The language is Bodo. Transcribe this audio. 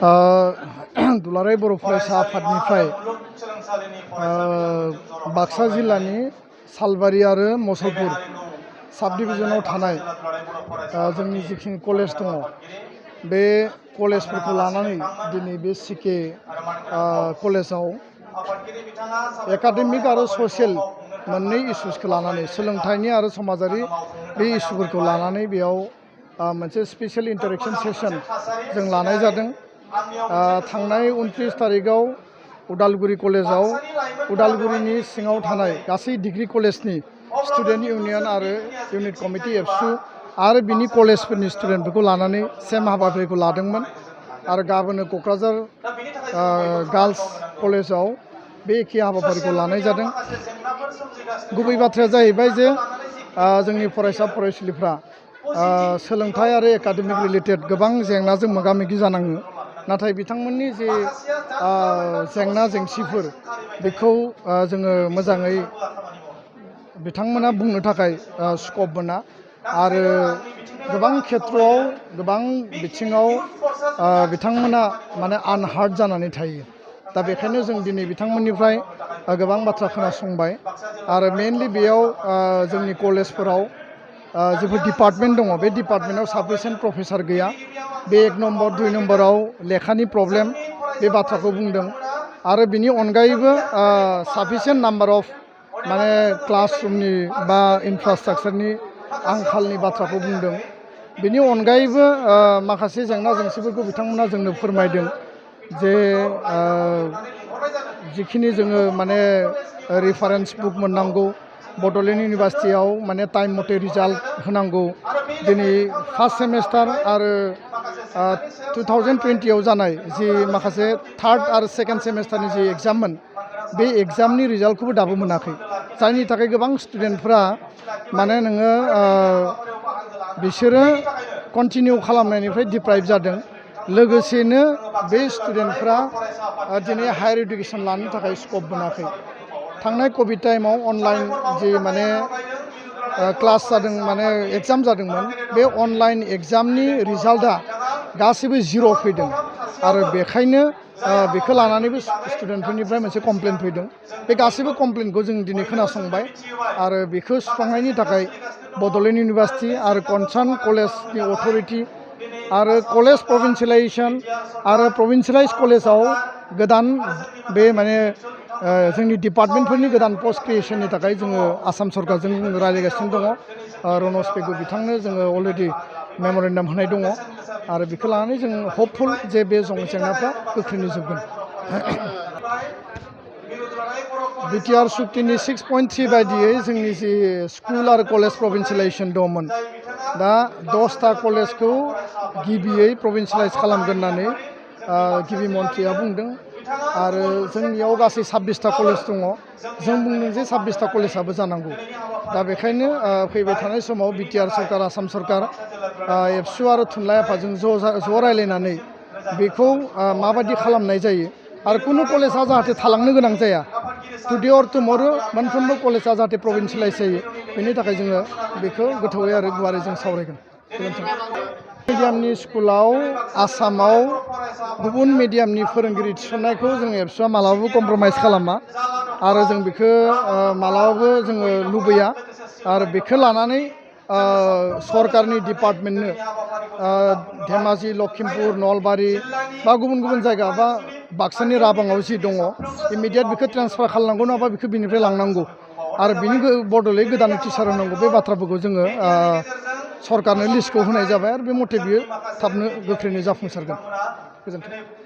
दुलाराय बर' फरायसा आफादनिफ्राय बाक्सा जिल्लानि सालबारि आरो मसलपुर साब डिभिजनाव थानाय जोंनि जिखिनि कलेज दङ बे कलेजफोरखौ लानानै दिनै बे सिके कलेजाव एकाडेमिक आरो ससियेल मोननै इस्युसखौ लानानै सोलोंथाइनि आरो समाजारि बे इस्युफोरखौ लानानै बेयाव मोनसे स्पेशल इन्टारेक्शन सेसन जों लानाय जादों। थांनाय 29 तारिखआव उदालगुरि कलेजाव उदालगुरिनि सिङाव थानाय गासै डिग्री कलेजनि स्टुडेन्ट इउनियन आरो इउनिट कमिटि एबसु आरो बिनि कलेजफोरनि स्टुडेन्टफोरखौ लानानै सेम हाबाफारिखौ लादोंमोन आरो गाबोनो क'क्राझार गार्ल्स कलेजाव बे एखे हाबाफारिखौ लानाय जादों। गुबै बाथ्राया जाहैबाय जे जोंनि फरायसा फरायसुलिफ्रा सोलोंथाइ आरो एकाडेमिक रिलेटेड गोबां जेंनाजों मोगा मोगि जानाङो, नाथाय बिथांमोननि जे जेंना जेंसिफोर बेखौ जोङो मोजाङै बिथांमोना बुंनो थाखाय स्कप मोना आरो गोबां खेथ्रआव गोबां बिथिङाव बिथांमोना माने आनहार्ड जानानै थायो। दा बेखायनो जों दिनै बिथांमोननिफ्राय गोबां बाथ्रा खोनासंबाय आरो मेनलि बेयाव जोंनि कलेजफोराव जेफोर डिपार्टमेन्ट दङ बे डिपार्टमेन्टआव साफिसियेन्ट प्रफेसार गैया। बे 1 नम्बर 2 नम्बराव लेखानि प्रब्लेम बे बाथ्राखौ बुंदों आरो बिनि अनगायैबो साफिसियेन्ट नाम्बार अफ माने क्लासरुमनि बा इनफ्रास्ट्राक्चारनि आंखालनि बाथ्राखौ बुंदों। बिनि अनगायैबो माखासे जेंना जेंसिफोरखौ बिथांमोना जोंनो फोरमायदों जे जिखिनि जोङो माने रेफारेन्स बुक मोननांगौ, बड'लेण्ड इउनिभार्सिटियाव माने टाइम मथे रिजाल्ट होनांगौ। दिनै फार्स्ट सेमेस्टार आरो 2020 आव जानाय जि माखासे थार्ड आरो सेकेन्ड सेमेस्टारनि जि एग्जाममोन बे एग्जामनि रिजाल्टखौबो दाबो मोनाखै, जायनि थाखाय गोबां स्टुडेन्टफ्रा माने नोङो बिसोरो कन्टिनिउ खालामनायनिफ्राय डिप्राइभ जादों। लोगोसेनो बे स्टुडेन्टफ्रा दिनै हायार इडुकेसन लानो थाखाय स्कप मोनाखै। थांनाय कभिड टाइमाव अनलाइन जि माने क्लास जादों माने एग्जाम जादोंमोन, बे अनलाइन एग्जामनि रिजाल्टआ गासैबो 0 फैदों आरो बेखायनो बेखौ लानानैबो स्टुडेन्टफोरनिफ्राय मोनसे कमप्लेन फैदों। बे गासैबो कमप्लेनखौ जों दिनै खोनासंबाय आरो बेखौ सुस्रांनायनि थाखाय बड'लेण्ड इउनिभार्सिटि आरो कनसार्न कलेजनि अथ'रिटि आरो कलेज प्रभिन्सियेलाइजेसन आरो प्रभिन्सियेलाइज कलेजाव गोदान बे माने जोंनि डिपार्टमेन्टफोरनि गोदान पस्ट क्रिएसननि थाखाय जोङो आसाम सरकारजों रायज्लायगासिनो दङ। रनज पेगु बिथांनो जोङो अलरेडि मेम'रेन्डाम होनाय दङ आरो बेखौ लानानै जों हपफुल जे बे जेंनाफ्रा गोख्रैनो जोबगोन। बिटिआर सुक्तिनि 6.3 बायदियै जोंनि जि स्कुल आरो कलेज प्रभिन्सियेलाइजेसन दंमोन, दा 10टा कलेजखौ गिबियै प्रभिन्सियेलाइज खालामगोन होननानै गिबि मन्थ्रिया बुंदों आरो जोंनियाव गासै 26टा कलेज दङ। जों बुंदों जे 26टा कलेजाबो जानांगौ। दा बेखायनो फैबाय थानाय समाव बिटिआर सरकार, आसाम सरकार, एबसु आरो थुनलाइ आफादजों ज' रायलायनानै बेखौ माबायदि खालामनाय जायो आरो कुनु कलेजा जाहाथे थालांनो गोनां जाया। टुडे अर टुमरो मोनफ्रोमबो कलेजा जाहाथे प्रभिन्सियेलाइज जायो, बेनि थाखाय जोङो बेखौ गोथौवै आरो गुवारै जों सावरायगोन। गोजोन्थों। मिडियामनि स्कुलाव आसामाव गुबुन मिडियामनि फोरोंगिरि थिसननायखौ जों एबसुआ मालाबाबो कमप्रमाइज खालामा आरो जों बेखौ मालाबाबो जोङो लुबैया आरो बेखौ लानानै सरकारनि डिपार्टमेन्टनो धेमाजि, लखिमपुर, नलबारि बा गुबुन गुबुन जायगा बा बाक्सानि राबाङाव जि दङ इमिडियेट बेखौ ट्रेन्सफार खालामनांगौ, नङाबा बेखौ बिनिफ्राय लांनांगौ आरो बिनि बदलै गोदान टिचार होनांगौ। बे बाथ्राफोरखौ जोङो सरकारनो लिस्टखौ होनाय जाबाय आरो बे मथे बियो थाबनो गोख्रैनो जाफुंसारगोन। गोजोन्थों।